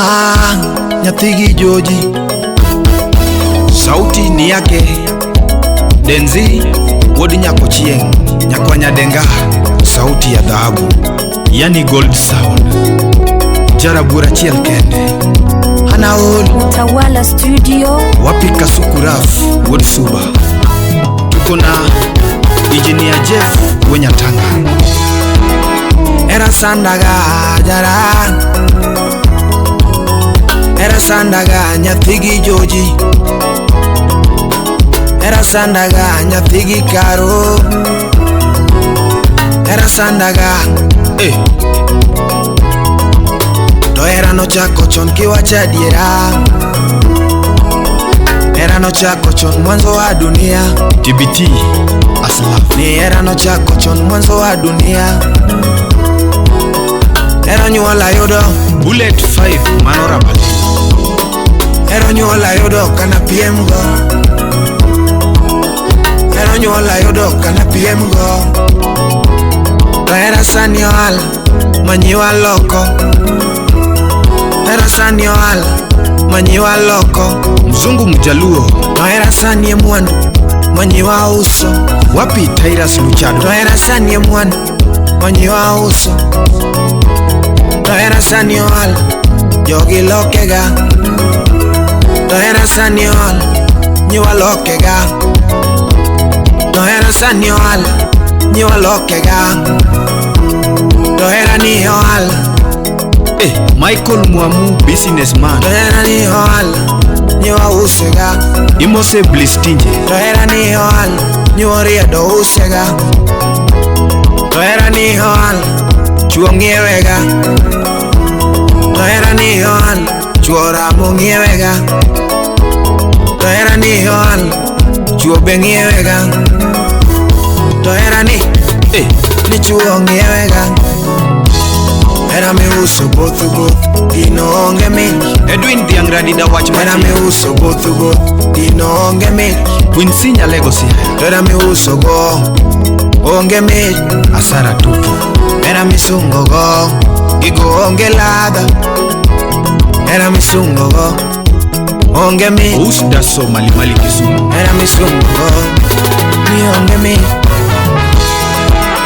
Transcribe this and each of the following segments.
Ah, nyathigi joji. Sauti ni yake Denzi wuod Nyakochieng', nyakwa Nyadenga, sauti ya dhahabu, yani gold sound. Jarabuor achiel kende. Anaol. Utawala Studio. Wapi Kasuku Raf wuod Suba. Tuko na Engineer Jeff Wenyatanga. Era sandaga jara. Era sandaga nyathigi joji. Era sandaga nyathigi karo. Era sandaga eh. To era nochako chon kiwacho adiera. Era nochako chon mwanzo wa dunia. TBT Aslaf. Ni era nochako chon mwanzo wa dunia. Era nyuola yudo Bullet 5 mano rabali. Era nyuola yudo kana piem go. Era nyuola yudo kana piem go. To era sani ohala manyiwa loko. Era sani ohala manyiwa loko. Mzungu Mjaluo. To era sani e mwandu manyiwa uso. Wapi Tyrus Luchado. To era sani e mwandu manyiwa uso. To era sani ohala jogi lokega. To era sani ohala nyiwa lokega. To era sani ohala nyiwa lokega. To era ni ohala. Eh, Michael Mwamu businessman. To era ni ohala nyiwa usega. Imose Blistinje. To era ni ohala nyiwa riedo usega. To era ni ohala chuo ng'iewega. To era ni ohala chuo ramo ng'iewega. To era ni ohala chuo be ng'iewega. To era ni eh, ni chuo ng'iewega. Era miuso both both gino onge mit. Edwin Dhiangradi dawach Era miuso both both gino onge mit. Quincy Nyalego Siaya. To era miuso go onge mit. Asara tupu. Era misungo go gigo onge ladha. Era misungo go onge mit. Ous daso malimali Kisumu. Era misungo go ni onge mit.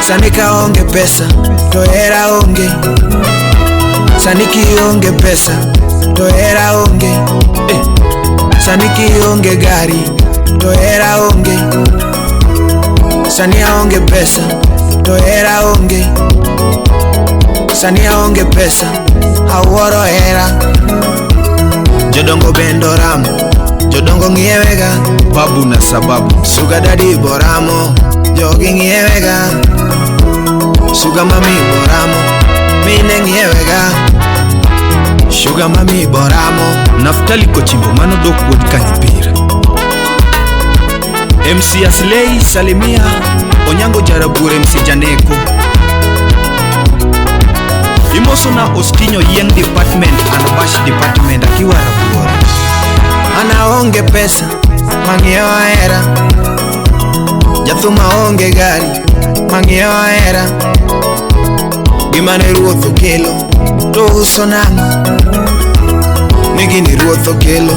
Sani ka onge pesa to era onge. Sani kionge pesa to era onge. Eh. Sani kionge gari to era onge. Sani aonge pesa to era onge. Sani aonge pesa awuoro hera. Jodongo bendo ramo, jodongo ng'iewega. Babu na sababu. Sugar daddy boramo, jogi ng'iewega. Sugar mami boramo, mine ng'iewega. Sugar mami boramo. Naftali Kochimbo mano dok wuod Kanyipir. MC Asley Salimia Onyango Jarabuor MC Janeko. Imoso na Ostinyo Yien Department and Bash Department akiwa Rabuor. Ana onge pesa mang'iewo hera. Jathum aonge gari mang'iewo hera. Gima ne ruoth okelo to uso nang'o? Ni gini ruoth okelo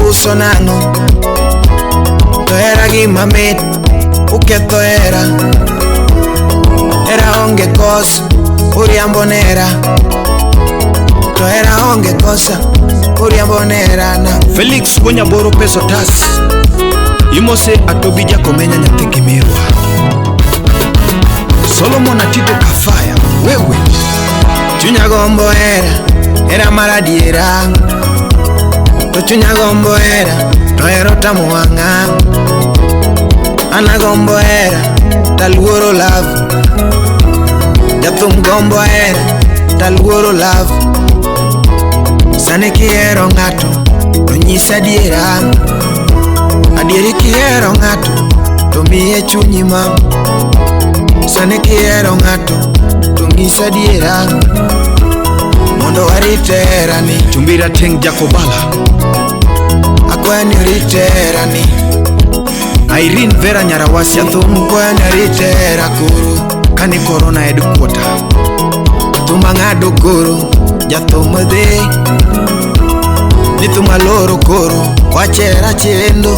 uso nang'o? To hera gima mit uketho hera. Hera onge kosa uriambo nera. To hera onge kosa uriambo nera na. Felix Wonyaboro peso tas. Imose Atobija Komenya nyathi Kimirwa. Solomon Atito Kafaya wewe. Chunya gombo hera, hera mar adiera. To chunya gombo hera, to hero tamo wang'a. An agombo hera, taluoro love. Jathum gombo hera, taluoro love. Sani kihero ng'ato, to nyisa adiera. Adieri kihero ng'ato, to miye chunyi ma. Sani kihero ng'ato, to nyisa adiera. Mondo warit herani. Chumbira Teng Jakobala. Akwayo ni orit herani. Irene Vera Nyarawasi. Jathum kwayo ni orit hera koro. Kane corona headquarter. Thum ang'ado koro. Jathum dhi ni thum aloro koro wachera chendo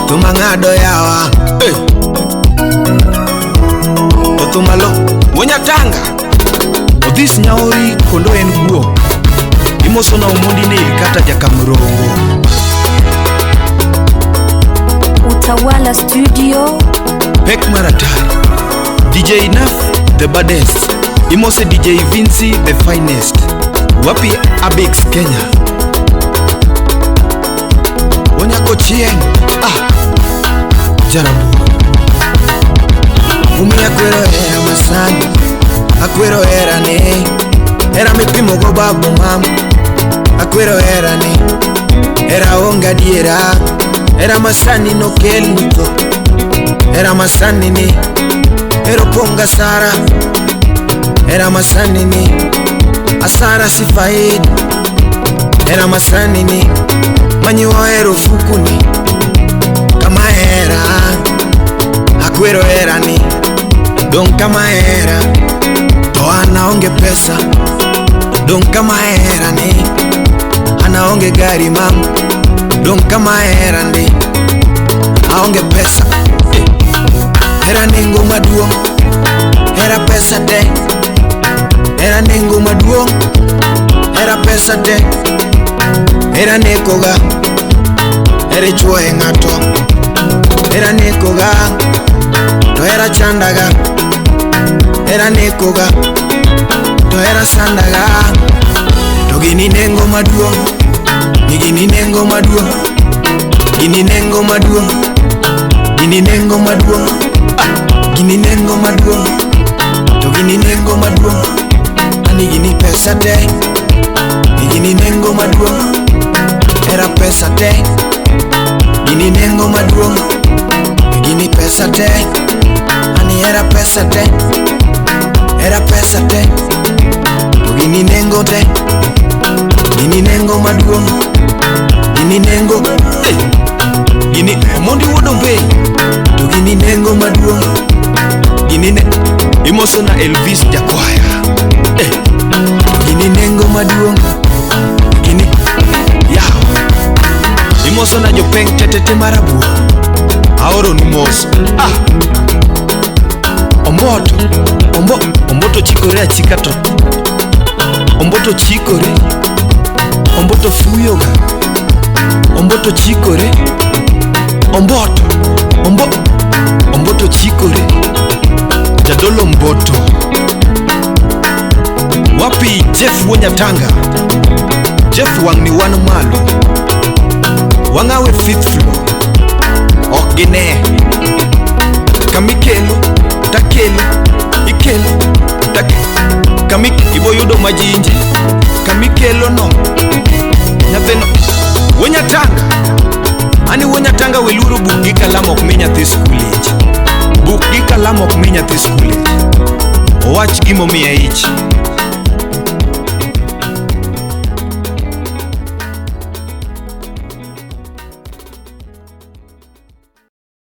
thum ang'ado yawa hey. To thum alo Wonyatanga Odhis nyaori kondo en guo. Imoso na Omondi Neil kata Jakamrongo. Utawala Studio. Pek maratari DJ Naf the baddest. Imose DJ Vinci the finest. Wapi Abix Kenya. Wonyako chieng ah Jarabu. Umi akwero hera masani, akwero hera ne, hera mipimo go babu mama. Akwero hera ne, hera onge adiera, hera masani no kel ni tho, hera masani ni, hera oponga sara, hera masani ni, asara si faida, hera masani ni, manyiwa hero fukuni, kama hera, akwero hera ni, don kama hera, to anaonge pesa, don kama hera ni, anaonge gari mam, don kama hera ndi, aonge pesa. Hera nengo maduong', hera pesa te, hera nengo maduong', hera pesa te, hera nekoga, hera ichuoye ng'ato, hera nekoga, to hera chandaga, hera nekoga, to hera sandaga, to gini nengo maduong', ni gini nengo maduong', gini nengo maduong', gini nengo maduong', ah, gini nengo maduong', to gini nengo maduong', ani gini pesa te, ni gini nengo maduong', hera pesa te, gini nengo maduong', gini pesa te, ani hera pesa te, hera pesa te, to gini nengo te, gini nengo maduong', gini nengo, hey. Gini Omondi wuod Ombe, to gini nengo maduong', gini ne imoso na Elvis Jakwaya eh. Gini nengo maduong', gini yaw imoso na jopeng tetete marabuor aoro nu mos ah Omboto ombo Omboto chikore achika to Omboto chikore Omboto fuyoga Omboto chikore Omboto ombo Omboto chikore Jadolo Mboto. Wapi Jeff Wonyatanga, Jeff wang' ni wan malo, wang'awe fifth floor, ok gine kamikelo takelo ikelo take kami iboyudo majinji kamikelo no nyathino Wonyatanga. Ani Wonyatanga weluru buk gi kalam ok mi nyathi skul ich, buk gi kalam ok mi nyathi skul ich, owach gimomiye ich.